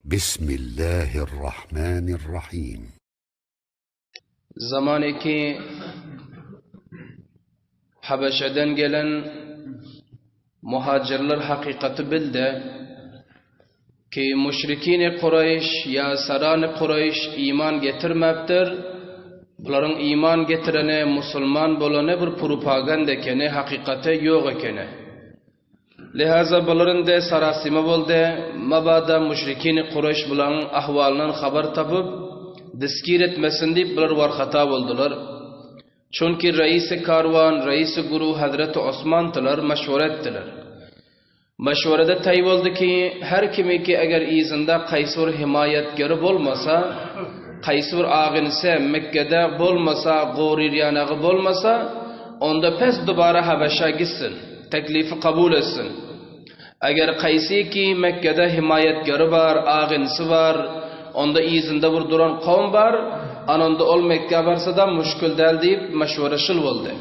Bismillahirrahmanirrahim. Zamaniki Habeşeden gelen muhajirler hakykaty bildi ki müşrikini Kureýş ýa sarany Kureýş iman getirmäpdir. Bularyň iman getireni, musulman bolany bir propaganda ekeni, hakykaty ýok ekeni. Lihaza bular indi sarasyma boldy. Mabada müşrikini Kureýş bularyň ahwalyndan habar tapyp, diskir etmesin diýip bular warhata boldular. Çünki reisi karwan, reisi guruh Hazreti Osmandylar, maşwara etdiler. Maşwarada taý boldy ki, her kimiki eger yzynda kaýsy bir himaýatgeri bolmasa, kaýsy bir agynse Mekgede bolmasa, goryr-ýanagy bolmasa, onda pes dubara Habeşa gitsin, teklifi kabul etsin. Eger kaýsy ki Mekgede himaýatgeri bar, agynsi bar, onda yzynda bir duran kowum bar, ananda ol Mekgä barsa-da müşgil däl diýip maşwara şul boldy.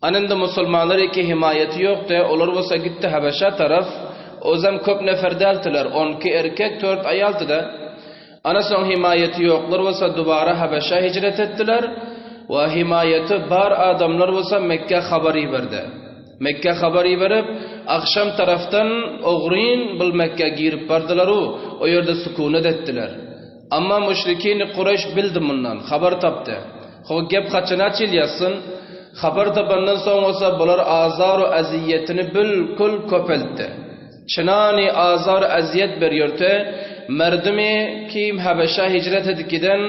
Ananda musulmanlar iki himaýaty ýokdy, olar bolsa gitdi Habeşa taraf, ozem köp nefer däldiler, onki erkek, tört aýaldy-da. Ana soň himaýaty ýoklar bolsa dubara Habeşa hijret etdiler we himaýaty bar adamlar bolsa Mekgä habar iberdi. Mekgä habar iberip, agşam tarafdan ogryn bul Mekgä girip bardylar-u, o ýerde sukunet etdiler. Amma müşrikini Kureýş bildi mundan, habar tapdy. Ho gep haçan açylýasyn? Habar tapandan soň bolsa bular azar-u ezýetini bilkul köpeltdi. Çynany azar-u ezýet berýärdi. Merdimi kim Habeşa hijret edip giden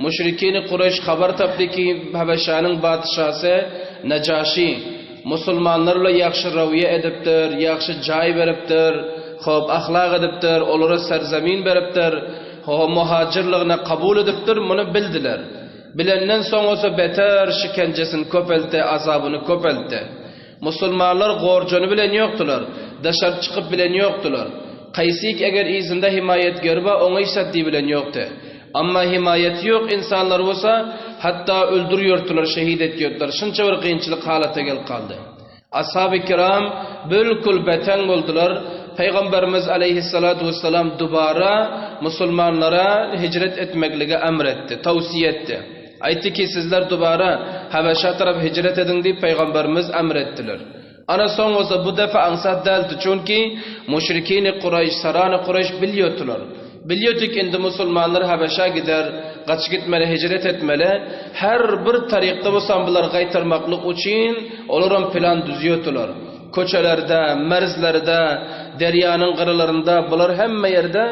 müşrikini Kureýş habar tapdy ki Habeşanyň patyşasy Nejaşy musulmanlar bilen ýagşy rawiýa edipdir, ýagşy jaý beripdir, hop ahlak edipdir, olara serzemin beripdir, ho muhajirligine kabul edipdir, muny bildiler. Bilenden soň bolsa beter şikenjesini köpeltdi, azabyny köpeltdi. Musulmanlar gorjany bilen ýokdular, daşary çykyp bilen ýokdular. Kaýsyk eger yzynda himaýatgeri bar oňa hiç zat diýibilen ýokdy. Amma himaýaty ýok ynsanlar bolsa hatda öldürýärdiler, şehit etýärdiler. Şunça bir kynçylyk halata gelip galdy. Ashaby kiram bülkül beteň boldular. Pygamberimiz aleýhissalatu wessalam dubara musulmanlara hijret etmekligi emr etdi, tawsiýe etdi. Aýtdy ki, sizler dubara Habeşa tarap hijret ediň diýip Pygamberimiz emr etdiler. Ana soň bolsa bu defa aňsat däldi, çünki müşrikini Kureýş, sarany Kureýş bilýärdiler. Bilýärdik indi musulmanlar Habeşa gider, gaçyp gitmeli, hijret etmeli. Her bir tarykda bolsam bulary gaýtarmaklyk üçin olaram plan düzýärdiler. Köçelerde, merzlerde, derýanyň gyralarynda bular hemme ýerde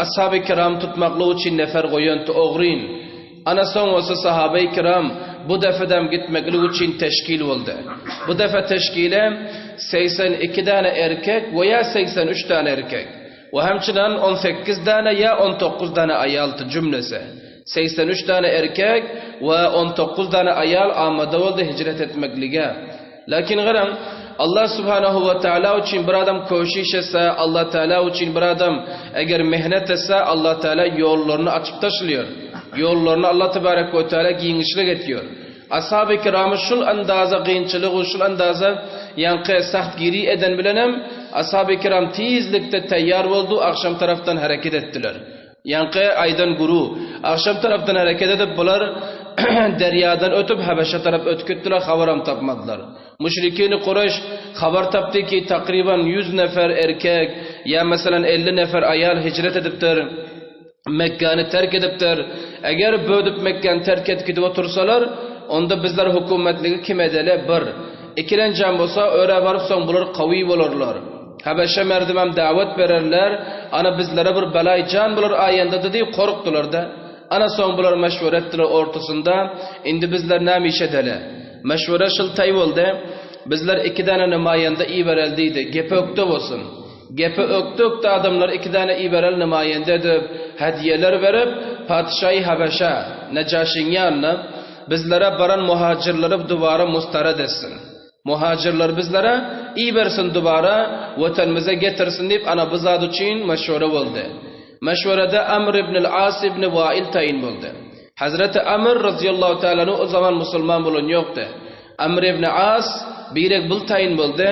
ashaby kiram tutmaklyk üçin nefer goýandy ogryn. Ana soň bolsa sahabeýi kiram bu defedem gitmeklik üçin teşkil boldy. Bu defe teşkile 82 däne erkek we ýa 83 däne erkek we hemçinan 18 däne ýa 19 däne aýaldy jümlesi. 83 däne erkek we 19 däne aýal amada boldy hijret etmeklige. Lakin garaň, Allah subhanahu we taala üçin bir adam köşiş etse, Allah taala üçin bir adam eger mehnet etse, Allah taala ýollaryny açyp taşlaýar. Ýollaryny Allah tebarek we taala giňişlik etýär. Ashab-y kiramy şul andaza kynçylygy, şul andaza ýaňky sahtgiri eden bilenem ashab-y kiram tizlikde taýýar boldy, agşam tarapdan hereket etdiler. Ýaňky aýdan guru, agşam tarapdan hereket edip, bular derýadan ötüp, Habeşe tarap ötüp gitdiler, habaram tapmadylar. Müşrikini Kureýş habar tapdy ki, takryban ýüz nefer erkek, ýa meselem 50 nefer aýal hijret edipdir, Mekgäni terk edipdir. Eger bödüp Mekgäni terk edip gidip otursalar, onda bizler hökümetligi kim edeli, bir. Ikilenjem bolsa, örä baryp soň bular kawy bolarlar. Habeşe merdimem dawet bererler, ana bizlere bir belaý jan bolar aýanda-da diýip gorkdular-da. Ana soň bular meşwere etdiler ortasynda, indi bizler näme iş edeli? Meşwere şul taý boldy, bizler iki däne nemaýanda ibereli diýdi, gepi ökde bolsun. Gepi ökde-ökde adamlar iki däne ibereli nemaýanda edip, hediýeler berip, patyşaýy Habeşä, Nejaşyň ýanyna, bizlere baran muhajirleri dubara mustarat etsin. Muhajirler bizlere ibersin dubara watanymyza getirsin diýip ana bu zat üçin meşwere boldy. Meşwerede Amr ibn al-As ibn Wail taýyn boldy. Hazreti Amr razyýallahu taala anhu o zaman musulman bolan ýokdy. Amr ibn As birek bul taýyn boldy.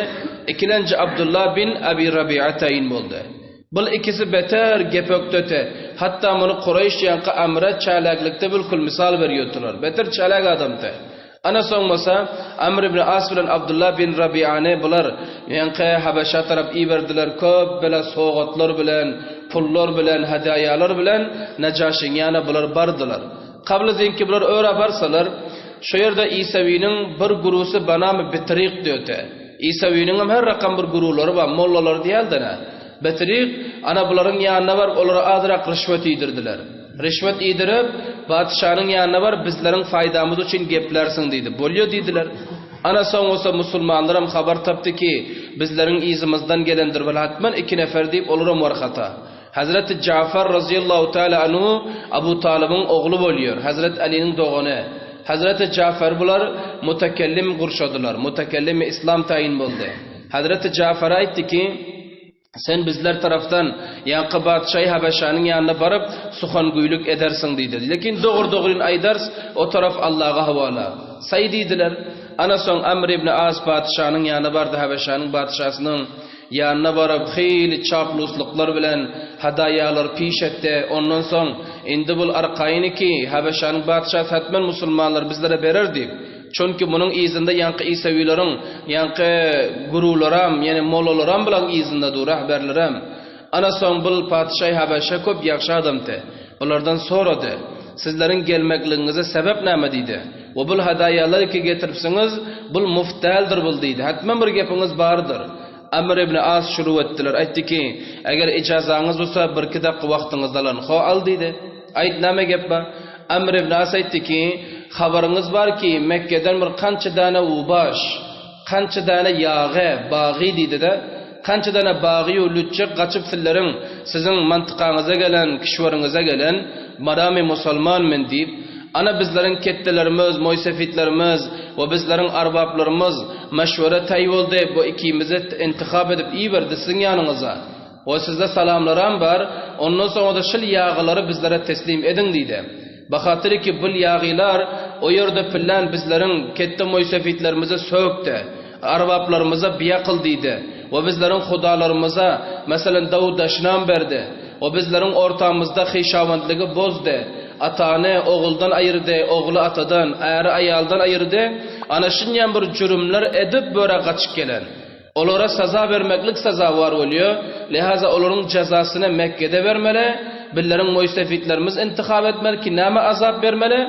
Ikilenji Abdullah bin Abi Rabi'a taýyn boldy. Bul ikisi beter gepökdete. Hatda muny Kureýş ýaňky Amra çäläklikde bilkul mysal berýärdiler. Beter çäläk adamdy. Ana soň bolsa Amr ibn As bilen Abdullah bin Rabiany bular ýaňky Habeşa tarap iberdiler köp bela sowgatlar bilen, pullar bilen, hadaýalar bilen Nejaşyň ýanyna bular bardylar. Kably zinki bular öra barsalar, şo ýerde Isewiniň bir gurusy banamy Bitrik diýdi. Isewiniňem her rakam bir gurulary bar, mollalary diýäldene. Bitrik, ana bularyň ýanyna baryp olara azrak ryşwet iýdirdiler. Ryşwet iýdirip, patyşanyň ýanyna baryp bizleriň faýdamyz üçin geplärsiň diýdi. Bolýa diýdiler. Ana soň bolsa musulmanlaram habar tapdy ki, bizleriň yzymyzdan gelendir bir hatman iki nefer diýip olaram warhata. Hazreti Jafar razyýallahu taala anhu Abu Talybyň ogly bolýar, Hazret Alynyň dogany. Hazreti Jafar bular mutekellim gurşadylar, mutekellimi islam taýyn boldy. Hazreti Jafara aýtdy ki, Sen bizler tarapdan ýaňky patyşaýy Habeşanyň ýanyna baryp, suhangöýlük edersiň diýdi. Lekin dogry-dogryn aýdars, o tarap Allaga howala. Saý diýdiler. Ana soň Amr ibn As patyşanyň ýanyna bardy, Habeşanyň patyşasynyň. Ýanyna baryp, hili çapluslyklar bilen hadaýalar piş etdi. Ondan soň, Indi bul arkaýyn ki, Habeşanyň patyşasy hetmen musulmanlary bizlere berer diýip. Çünki munuň yzynda ýaňky isewileriň ýaňky gurularam, ýene mollalaram bulaň yzynda dur, rehberlerem. Ana soň bul patyşaýy Habeşa köp ýagşy adamdy. Bulardan sorady. Sizleriň gelmekligiňize sebäp näme diýdi. We bul hadaýalary ki getiripsiňiz, bul muft däldir bul diýdi. Hetmen bir gepiňiz bardyr. Amr ibn As şuruw etdiler. Aýtdy ki, eger ijazaňyz bolsa birki dakga wagtyňyzdy alaryn. Ho al diýdi. Aýt näme gep bar? Amr ibn As aýtdy ki, habaryňyz bar ki, Mekgeden bir kança däne ubaş, kança däne ýagy, bagy diýdi-de, kança däne bagy-ýu lütjek gaçyp sizleriň, siziň mantykaňyza gelen, kişweriňize gelen, Maramy musalman men diýip, ana bizleriň ketdelerimiz, moýsefitlerimiz we bizleriň arbaplarymyz meşwere taý boldy, bu ikimizi intihap edip iberdi siziň ýanyňyza. We sizde salamlaram bar, ondan soňra-da şul ýagylary bizlere teslim ediň diýdi. Bahatyr ki bul ýagylar o ýerde pillän bizleriň ketde moýsefitlerimize sökdi, arbaplarymyza biakyl diýdi we bizleriň hudalarymyza, meselen, Dawut daşynam berdi we bizleriň ortamyzda hyşawantlygy bozdy, atany oguldan aýyrdy, ogly atadan, äri aýaldan aýyrdy, ana şinýan bir jürümler edip böre gaçyp gelen. Olara saza bermeklik sazawar bolýar. Lihaza olaryň jazasyny Mekgede bermeli, bizleriň moýsefitlerimiz intihap etmeli ki näme azap bermeli.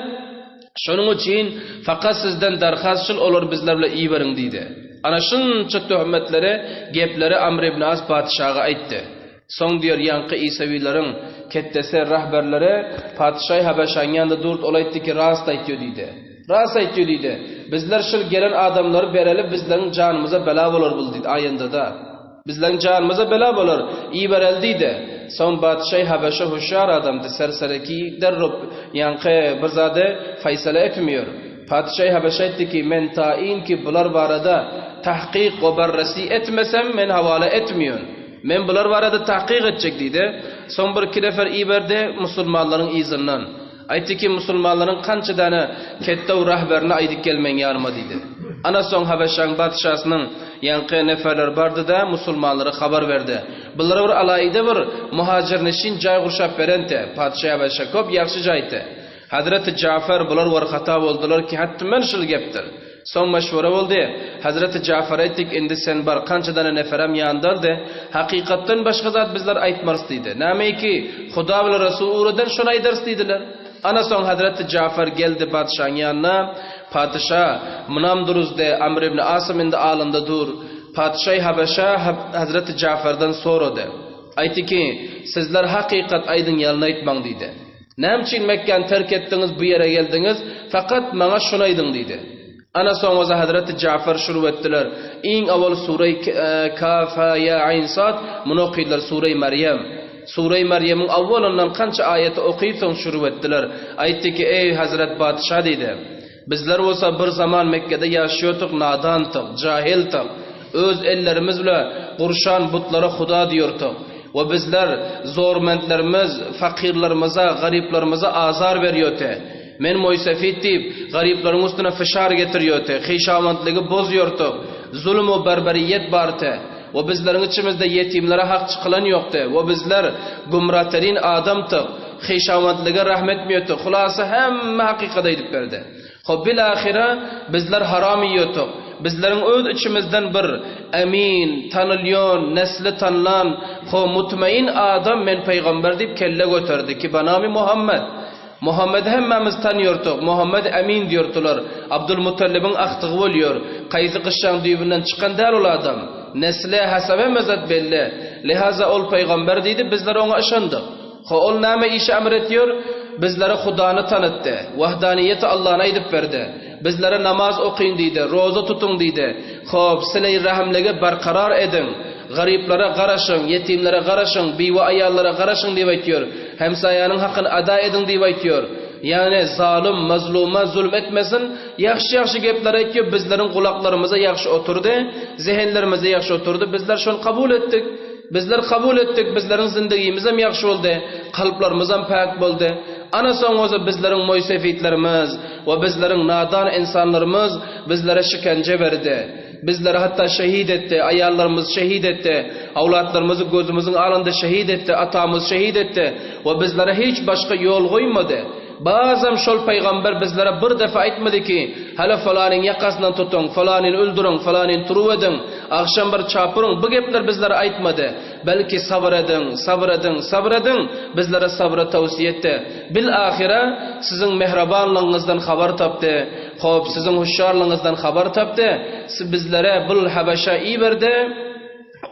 Şonuň üçin fakat sizden darhast şul olary bizler bilen iberiň diýdi. Ana şunça töhmetleri, gepleri Amr ibn As patyşaga aýtdy. Soň diýer ýaňky isewileriň ketdesi, rahberleri patyşaýy Habeşaň ýanynda durdy, ol aýtdy ki, rast aýtýo diýdi. Rast aýtýo diýdi. Bizler şul gelen adamlary bereli bizleriň janymyza bela bolar bul diýdi, aýyndada. Bizleriň janymyza bela bolar, ibereli diýdi. Soň patyşaýy Habeşa hüşýar adamdy, sersereki, derrew ýaňky bir zady faýsala etmiýor. Patyşaýy Habeşa aýtdy ki, men taýyn ki bular barada tahkyk we barresi etmesem, men hawala etmiýon. Men bular barada tahkyk etjek diýdi. Soň bir-iki nefer iberdi musulmanlaryň yzyndan. Aýtdy ki, musulmanlaryň kança däne ketde we rahberini aýdyp gel meň ýanyma diýdi. Ana soň Habeşaň patyşasynyň ýaňky neferleri bardy-da, musulmanlara habar berdi. Bulara bir alaýyda bir muhajirneşin jaý gurşap berente, patyşa Habeşa köp ýagşy jaýty. Hazreti Jafar bular war hata boldular ki, hatmen şul gepdir. Soň meşwere boldy. Hazreti Jafara aýtdyk, indi sen bar, kança dana neferem ýandaldy. Hakykatdan başga zat bizler aýtmarys diýdi. Nämeýki, Huda bilen Resul ugradan şony aýdarys diýdiler. Ana soň Hazreti Jafar geldi patyşaň ýanyna. Patyşa, munam duruzdy, Amr ibn Asam indi alynda dur. Patyşaýy Habeşa Hazreti Jafardan sorady. Aýtdy ki, sizler hakykat aýdyň ýalan aýtmaň diýdi. Näme üçin Mekgäni terk etdiňiz, bu ýere geldiňiz? Fakat maňa şuny aýdyň diýdi. Ana soňuza Hazreti Jafar şurup etdiler. Iň owal sureý Kaf Ha Ýa Aýn Sad muny okydylar, sureý Merýem. Sureý Merýemiň owalyndan kança aýaty okyp soň şurup etdiler. Aýtdy ki, Eý Hazret Patyşa diýdi. Bizler bolsa bir zaman Mekgede ýaşýotyk, nadantyk, jahiltyk. Öz ellerimiz bile gurşan butlara huda diýortyk. We bizler zormentlerimiz, fakyrlarymyza, garyplarymyza azar berýote. Men moýsefit diýip, garyplaryň üstüne fyşar getirýote, hyşawantlygy bozýortyk, zulum we barbariýet barte. We bizleriň içimizde ýetimlere hak çykylan ýokdy. We bizler gümraterin adamdyk. Hyşawantlyga rahm etmiýordyk. Hulasa hemme hakykady aýdyp berdi. Hop bilahyra bizler haram iýýordyk. Bizleriň öz içimizden bir emin, tanylýan, nesli tanylan, ho mutmain adam men pygamber diýip kelle göterdi ki banamy Muhammet. Muhammedi hemmämiz tanýordyk, Muhammet Emin diýordylar. Abdulmutallibiň agtygy bolýor. Kaýsy gyşşaň düýbünden çykan däl ol adam. Nesli, hasaby hemme zat belli. Lihaza ol pygamber diýdi, bizler oňa yşandyk. Ho ol näme işi emr etýor? Bizlere Hudany tanytdy. Wahdaniýeti Allany aýdyp berdi. Bizlere namaz okyň diýdi, roza tutuň diýdi. Hop, sileý rahimligi berkarar ediň. Garyplara garaşyň, ýetimlere garaşyň, biwe aýallara garaşyň diýip aýtýar. Hemsaýanyň hakyny ada ediň diýip aýtýar. Ýagny zalym mazluma zulm etmesin, ýagşy-ýagşy gepler aýtýar, bizleriň gulaklarymyza ýagşy oturdy, zehinlerimize ýagşy oturdy, bizler şony kabul etdik. Bizler kabul etdik, bizleriň zindigimizem ýagşy boldy, kalplarymyzam päk boldy. Ana soň bolsa bizleriň moýsefitlerimiz we bizleriň nadan ynsanlarymyz bizlere şikenje berdi. Bizleri hatda şehit etdi, aýallarymyzy şehit etdi, awlatlarymyzy gözümiziň alynda şehit etdi, atamyzy şehit etdi we bizlere hiç başga ýol goýmady. Bazam şol pygamber bizlere bir defa aýtmady ki, Hälä falanyň ýakasyndan tutuň, falanyny öldüriň, falanyny turup ediň, agşam bir çapyryň, bu gepler bizlere aýtmady. Belki sabyr ediň, sabyr ediň, sabyr ediň, bizlere sabry towsiýe etdi. Bil-ahyra siziň mähribanlygyňyzdan habar tapdy. Hop, siziň hüşşarlygyňyzdan habar tapdy. Siz bizlere bul Habeşa iberdi.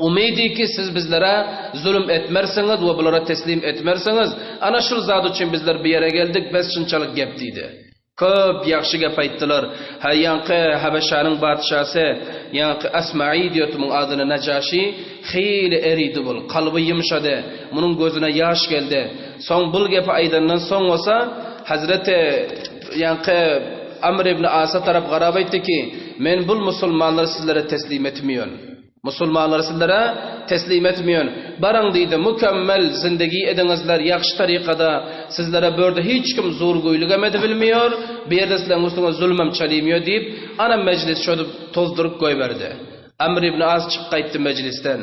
Umydy ki, siz bizlere zulum etmersiňiz we bulara teslim etmersiňiz. Ana şul zat üçin bizler bu ýere geldik, bes şunçalyk gep diýdi. Köp ýagşy gep aýtdylar. Hä, ýaňky Habeşanyň patyşasy, ýaňky Asmaýy diýerdi muň adyny, Najaşy hili eridi bul. Kalby ýumşady. Munuň gözüne ýaş geldi. Soň bul gepi aýdandan soň bolsa, Hezreti ýaňky Amr ibn Asa tarap garap aýtdy ki, Men bul musulmanlary sizlere teslim etmeýän. Musulmanlary sizlere teslim etmeýän. Baryň diýdi, mükemmel zindegi ediňizler, ýagşy tarykada, sizlere bu ýerde hiç kim zurgöýlügem edibilmeýär, bu ýerde sizleriň üstüňe zulmem çalymýar diýip, ana mejlis çözüp tozduryp goýberdi. Amr ibn As çykyp gaýtdy mejlisden.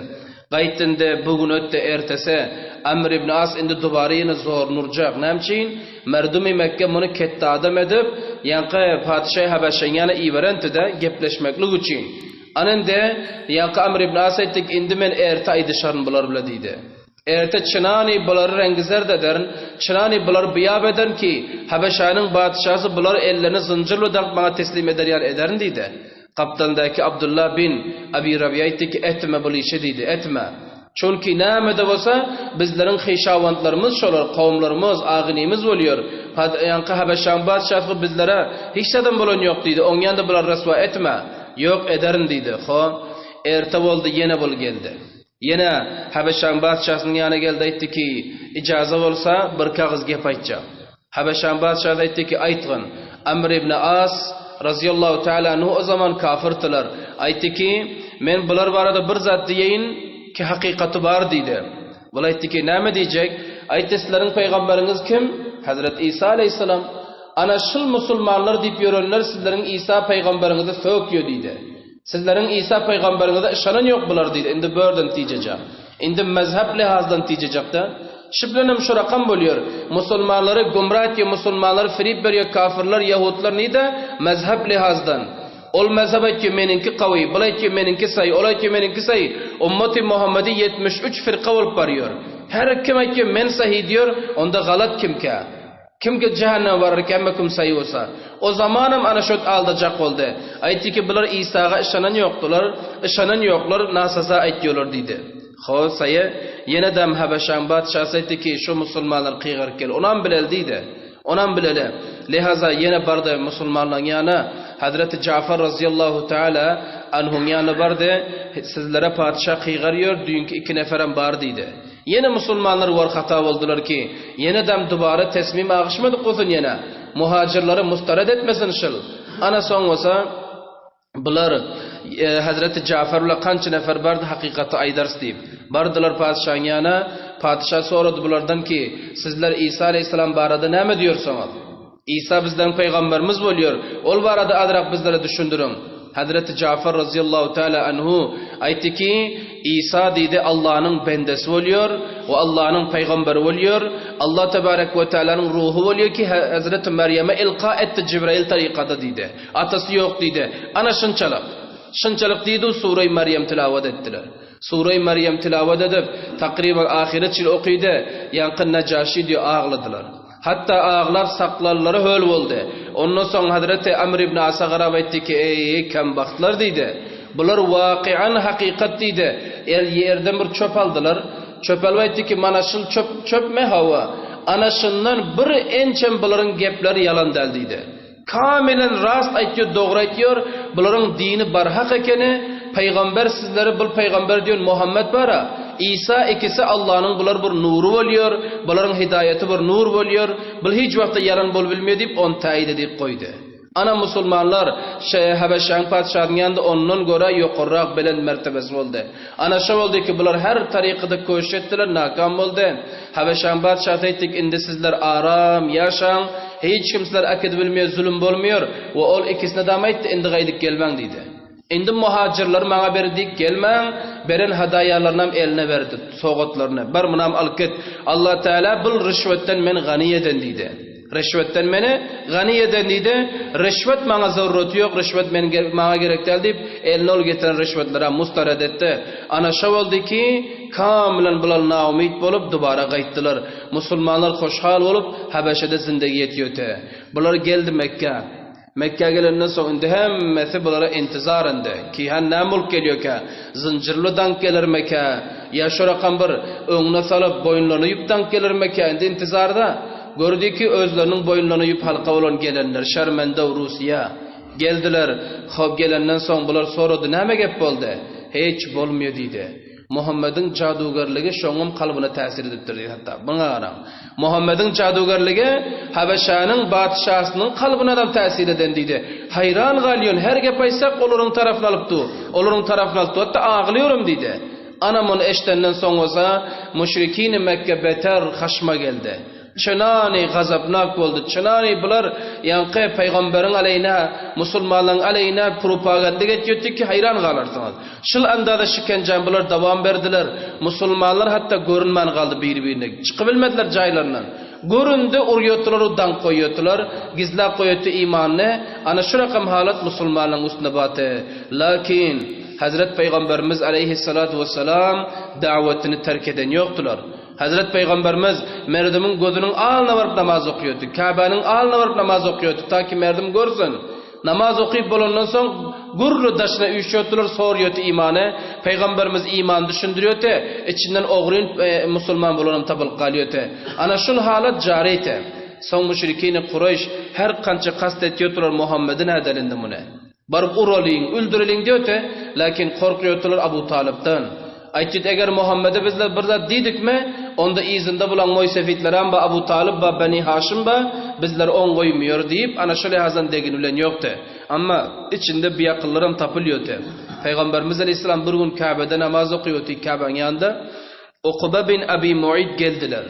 Gaýtdy indi bu gün ötdi ertesi Amr ibn As indi dubara ýene zorun urjak. Näme üçin? Merdumi Mekge muny ketde adam edip, ýaňky patyşaýy Habeşäň ýanyna iberentdi-de, gepleşmeklik üçin. Ana indi, ýaňky Amr ibn As aýtdy ki, indi men erte aýdyşaryn bular bile diýdi. Erte çynany bulary reňgi-zerd ederin, çynany bulary byýap ederin ki, Habeşanyň patyşasy bulary ellerini zynjyr bile dakyp maňa teslim eder ýaly ederin diýdi. Gapdalyndaky Abdylla bin Abi Rabiýa aýtdy ki, etme bul işi diýdi, etme. Çünki näme-de bolsa, bizleriň hyşawantlarymyz şolar, kowumlarymyz, agynymyz bolýar. Pad, ýaňky Habeşaň patyşasy bizlere hiç zadam bolan ýok diýdi, oňýan-da bulary ryswa etme. Ýok, ederin diýdi. Ho, erte boldy, ýene bul geldi. Ýene Habeşaň patyşasynyň ýanyna geldi, aýtdy ki, Ijaza bolsa, bir kagyz gep aýtjak. Habeşaň patyşasy aýtdy ki, Aýtgyn. Amr ibn As, razyýallahu teala anhu, o zaman kafyrdylar. Aýtdy ki, Men bular barada bir zat diýeýin ki, hakykaty bar diýdi. Bul aýtdy ki, Näme diýjek? Aýtdy, Sizleriň pygamberiňiz kim? Hezret Isa aleýhissalam. Ana şul musulmanlar diýip ýörenler sizleriň Isa pygamberiňizi sökýär diýdi. Sizleriň Isa pygamberiňize yşanan ýok bular diýdi. Indi börden tijejek. Indi mezhep lihazdan tijejekde. Şu bilenem şu rakam bolýar. Musulmanlary gümra etýär, musulmanlary firip berýär kafirler, ýahudlar nide? Mezhep lihazdan. Ol mezhep aýtýar meniňki gawy, bul aýtýar meniňki saýy, ol aýtýar meniňki saýy. Ummati Muhammedi 73 firka bolup barýar. Her kim aýtýar men sahy diýär, onda galat kimkä? Kimki jähenneme barar hemme kim saýy bolsa. O zamanam ana şöt aldajak boldy. Aýtdy ki bular Isaga yşanan ýokdular, yşanan ýoklar nasaza aýtýolar diýdi. Ho saýy ýene dam Habeşaň patyşasy aýtdy ki şu musulmanlar kygyryp gel onam bileli diýdi. Onam bileli. Lehaza ýene bardy musulmanlaň ýana Hazreti Jafar razyýallahu taala anhuň ýanyna bardy. Sizlere patyşa kygarýor düýnki iki neferem bar diýdi. Ýene musulmanlar war hata boldular ki, ýene dam dubara tesmim agyşmadyk bolsun ýene, muhajirlary mustarat etmesin şyl. Ana soň bolsa bular Hazreti Jafar bilen kança nefer bardy hakykaty aýdarys diýip. Bardylar patyşaň ýana, patyşa sorady bulardan ki, sizler Isa aleýhissalam barada näme diýorsoňyz? Isa bizleriň pygamberimiz bolýar, ol barada azrak bizlere düşündiriň. Hazreti Jafar razyýallahu taala anhu aýtdy ki, Isa diýdi Allanyň bendesi bolýar we Allanyň pygamberi bolýar. Allah tebarek we taalanyň ruhy bolýar ki Hazreti Merýeme ilka etdi Jibrail tarykada diýdi. Atasy ýok diýdi. Ana şynçalyk. Şynçalyk diýdi Sure-i Merýem tilawat etdiler. Sure-i Merýem tilawat edip, takryban ahyra çil okydy, ýaňky Nejaşi diýip agladylar. Hatda aglap saklallary höl boldy. Ondan soň Hazreti Amr ibn Asa garap aýtdy ki, Eý, kembagtlar diýdi. Bular waky'an hakykat diýdi. El ýerden bir çöp aldylar. Çöp alyp aýtdy ki, Mana şul çöp çöpmi? Hawa. Ana şundan bir ençem bularyň gepleri ýalan däl diýdi. Kamilen rast aýtýar dogry aýtýar bularyň dini barhak ekeni pygamber sizlere bul pygamber diýen Muhammet bara Isa ikisi Allanyň bular bir nury bolýar bularyň hidaýaty bir nur bolýar bul hiç wagtda ýalan bolup bilmeýär diýip ony täýit edip goýdy ana musulmanlar Habeşäň patyşasynyň ýanynda ondan görä ýokarrak belent mertebesi boldy ana şo boldy ki bular her tarykyda köşüş etdiler nakam boldy Habeşäň patyşasy aýtdy ki indi sizler aram ýaşaň Hiç kim sizleri äkidip bilmeýär, zulum bolmaýar. We ol ikisine-dam aýtdy, Indi gaýdyp gelmäň diýdi. Indi muhajirleri maňa ber diýip gelmäň, beren hadaýalarynam eline berdi, sowgatlaryny. Bar, munam alyp git. Allatagala bul rüşwetden meni gany eden diýdi. Rüşwetden meni gany eden diýdi. Rüşwet maňa zaruraty ýok, rüşwet men maňa gerek däl diýip, eline ol getiren rüşwetlerem mustaret etdi. Ana şo boldy ki, kamylan bular naumyt bolup, dubara gaýtdylar. Musulmanlar hoşhal bolup, Habeşede zindegi ýetýöte. Bular geldi Mekgä. Mekgä gelenden soň indi hemmesi bulara intizar indi. Ki han näme bolup gelýökä? Zynjyrly daňyp gelermekä? Ýa şu rakam bir öňüne salyp, boýunlaryna ýüp daňyp gelermekä? Indi intizarda. Gördi ki, özleriniň boýunlaryna ýüp halka bolan gelenler, şermende Russiýa. Geldiler. Hop gelenden soň bular sorady, näme gep boldy? Hiç bolmýa diýdi. Muhammediň jadugerligi şoňam kalbyna täsir edipdir diýdi hatda. Muňa garaň. Muhammediň jadugerligi Habeşanyň patyşasynyň kalbynadam täsir eden diýdi. Haýran galýan, her gep aýtsak olaryň tarapyny alyp dur. Olaryň tarapyny alyp dur. Hatda aglaýarym diýdi. Ana muny eşdenden soň bolsa müşrikini Mekke beter haşma geldi. Çynany gazapnak boldy. Çynany bular ýaňky pygamberiň aleýhine, musulmanlaryň aleýhine propaganda etýärdi ki, haýran galarsyňyz. Şul andaza şikenjäni bular dowam berdiler. Musulmanlar hatda görünmän galdy biri-birine. Çykybilmediler jaýlaryndan. Göründi, urýardylar u daňyp goýýardylar, gizläp goýýardy imanyny. Ana şu rakam halat musulmanlaryň üstüne baty. Lakin Hazret Pygamberimiz aleýhissalatu wessalam da'watyny terk eden ýokdular. Hezret Pygamberimiz merdimiň gözüniň alyna baryp namaz okaýardy. Käbäniň alyna baryp namaz okaýardy, ta ki merdim görsün. Namaz okyp bolandan soň gürrü daşyna üýşýärdiler, soraýardy imany. Pygamberimiz imany düşündirýärdi, içinden ogryn musulman bolanam tapylyp galýardy. Ana şul halat jarydy. Soň müşrikini Kureýş her kança kast etýärdiler Muhammedi nädeli indi muny. Baryp uralyň, öldüreliň diýdi, läkin korkýardylar Abu Talypdan. Aýtdy, eger Muhammede bizler bir zat diýdikmi, onda yzynda bulaň moýsefitlerem ba, Abu Talyp ba, Beni Haşym ba, bizleri oň goýmaýar diýip, ana şu lihazdan degini bilen ýokdy. Amma içinde biakyllaram tapylýardy. Pygamberimiz aleýhissalam bir gün Käbede namaz okaýardy, Käbäň ýanynda Ukba bin Abi Mu'yt geldiler.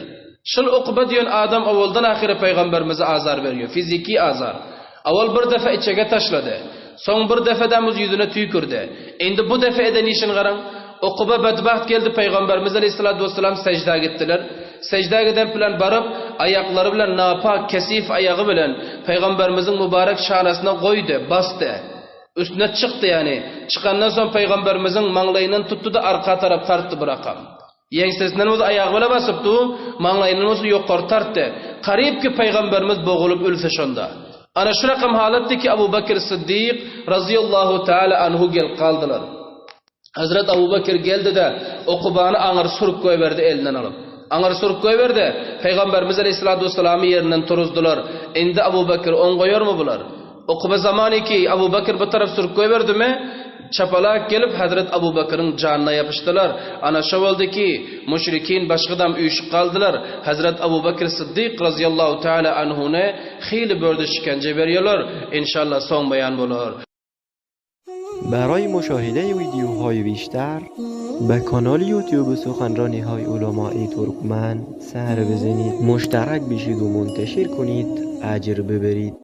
Şol Ukba diýen adam owaldan ahyra pygamberimize azar berýär, fiziki azar. Owal bir defe içege taşlady. Soň bir defedem uz ýüzüne tüýkürdi. Indi bu defe eden işini garaň. Ukba bedbagt geldi pygamberimiz aleýhissalatu wessalam seždä gitdiler. Seždä giden bilen baryp, aýaklary bilen napak, kesif aýagy bilen pygamberimiziň mübarek şanasyna goýdy, basdy. Üstüne çykdy ýagny. Çykandan soň pygamberimiziň maňlaýyndan tutdy-da arka tarap tartdy bir akam. Ýeňsesinden bolsa aýagy bile basyp du, maňlaýyndan bolsa ýokary tartdy. Garyp ki pygamberimiz bogulyp ölse şonda. Ana şu rakam halatdy ki Abu Bekir Syddyk razyýallahu taala anhu gelip galdylar. Hazret Abu Bekir geldi-de Ukubany aňyr sürüp goýberdi elinden alyp. Aňyr sürüp goýberdi. Pygamberimiz aleýhissalatu wessalamy ýerinden turuzdylar. Indi Abu Bekir oň goýarmy bular? Ukuba zamany ki Abu Bekir bu tarap sürüp goýberdimi, çapalak gelip Hazret Abu Bekiriň janyna ýapyşdylar. Ana şo boldy ki, müşrikin başgadam üýşüp galdylar. Hazret Abu Bekir Syddyk razyýallahu taala anhuny hili börde şikence berýärler. Inşallah soň beýan bolar. برای مشاهده ویدیوهای بیشتر به کانال یوتیوب سخنرانی های علمای ترکمن سر بزنید مشترک بشید و منتشر کنید اجر ببرید.